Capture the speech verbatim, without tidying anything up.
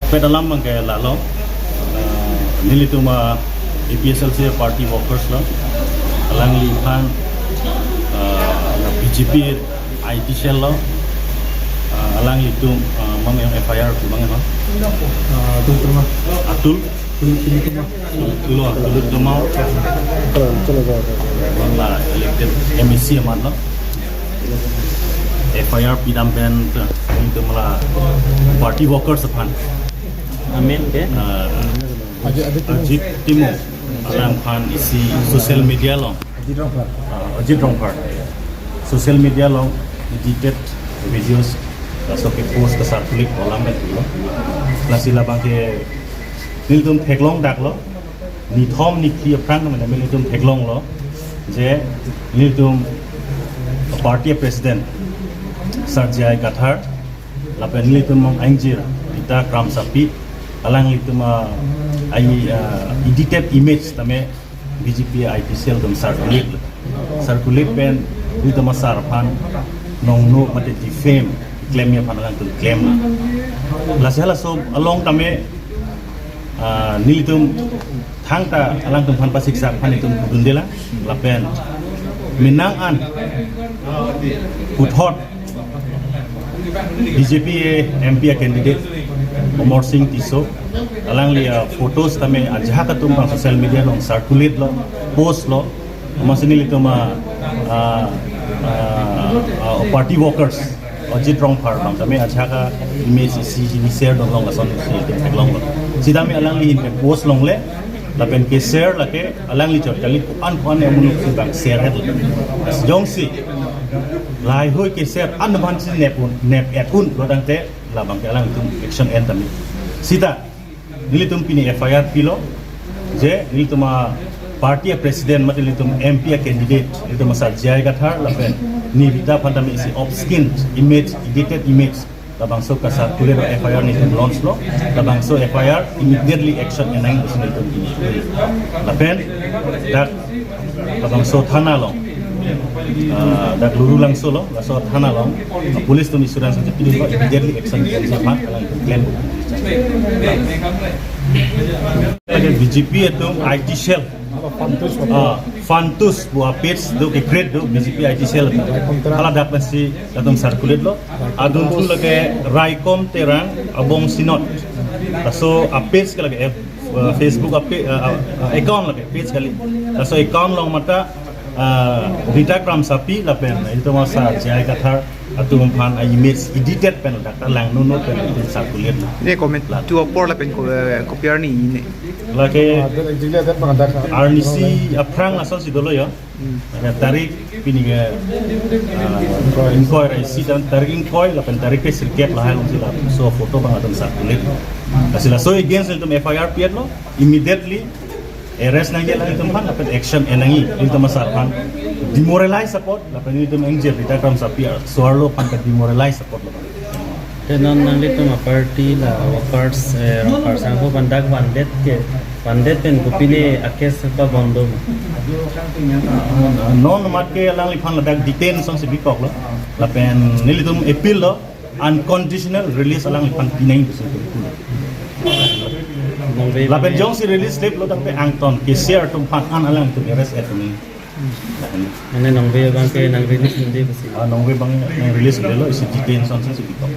Pet alam abangke lalo, eh, nelitum, ah, A P H L C party workers lo, alangliphan, ah, B J P I T cell lo, ah, alanglitum, ah, mang yang F I R tu mang yang, ah, Atul Kumar. Atul. Atul, Atul Kumar. Atul, Atul Kumar. Bangla elected M A C amat lo. F I R pidam pen, eh, nelitum la party workers aphan. Amen ke? Ah, Ajit, Ajit Timung. Ajit Timung. Alangphan isi social media along. Ajit Rongphar. Ah, Ajit Rongphar. Social media along edited videos laso ke post ke circulate alam kan lo. Lasi labangke nelitum theklong dak lo. Nithom niphli aphrang nelitum theklong lo. Je nelitum party president Sir J I Kathar. Lapen nelitum mong angjir, Rita Kramsapi, alanglitum, ah, ai, ah, edited image tame B J P I T cell atum circulate. Circulate pen, nelitum asar aphan, nongno mate defame, claim aphan alangtum claim. Lasi halaso along tame, ah, nelitum thangta alangtum aphan pasiksak aphan nelitum pudunde lang, lapen menang an puthot B J P M P a candidate Amarsing Tisso, alangli, ah, photos tame ajahak atum abang social media along circulate lo, post lo, amatsi nelitum, ah, ah, ah, ah, party workers Ajit Rongphar abang tame ajahak a image isi hini share dun long lason isi theklong lo. Sitame alangli ahin ke post longle, lapen ke share lake alangli chot kali ko-an ko-an amonit si abang share het lo. Jongsi lahaihui ke share an abang si nep un, nep et un lo tangte labangke alangtum action en tame. Sita nelitum pini F I R pilo, je nelitum a party a president mate nelitum M P a candidate, nelitum a Sir J I Kathar lapen Rita aphan tame isi obscene image, edited image, labangso ke circulate F I R nelitum launch lo, labangso F I R immediately action en nangji pusi nelitum pini. Lapen dak labangso thana along, ah, dak Lurulangso lo, laso thana along, ah, police atum assurance aja pidun lo, immediately action en si aphan alangtum claim. Lake B J P atum I T cell, ah, Fantus pu a page do ke create do B J P I T cell atum. Hala dak pensi latum circulate lo. Adun thu lake Raikom Terang Abong Synod. Laso a page ke lake F-, uh, Facebook a pa-, uh, uh, account lake, page kali. Laso account along mata, uh, Rita Kramsapi lapen ilitum a Sir J I Kathar atum aphan a image edited pen dak ta langno no pen itum circulate. Ne comment la. Tu apor lapen ko-, eh, kopi arni ne. Lake Ah, dan jingga dan bang dak. Arnisi aphrang lason si dolo ya. Hmm. Ada tarik pini ke, ah, ingkoi ra isi dan tarik ingkoi lapen tarik ke sirkep lahai alongsi laso photo abang atum circulate. Lasi laso against nelitum F I R pi-et lo, immediately arrest nangji alanglitum aphan lapen action en nangji, nelitum asar aphan demoralize apot lapen nelitum angjir Rita Kramsapi arloso arlo aphan ke demoralize apot lo. Te non nanglitum a party la workers, eh, workers angko pen dak vandet ke, vandet pen kopine a case pabon do ma? Non mat ke alangliphan ladak detain asonsi bikok lo. Lapen nelitum appeal lo, unconditional release alangliphan pinangji pusi appeal lo. Nongve lapen abang jongsi release slip lo tangte angton ke share atum aphan an alangtum arrest et un-e. Mane nongve abang ke nang release un-e pusi. Ah, nongve abang nang release un-e lo, isi detain asonsi bikok.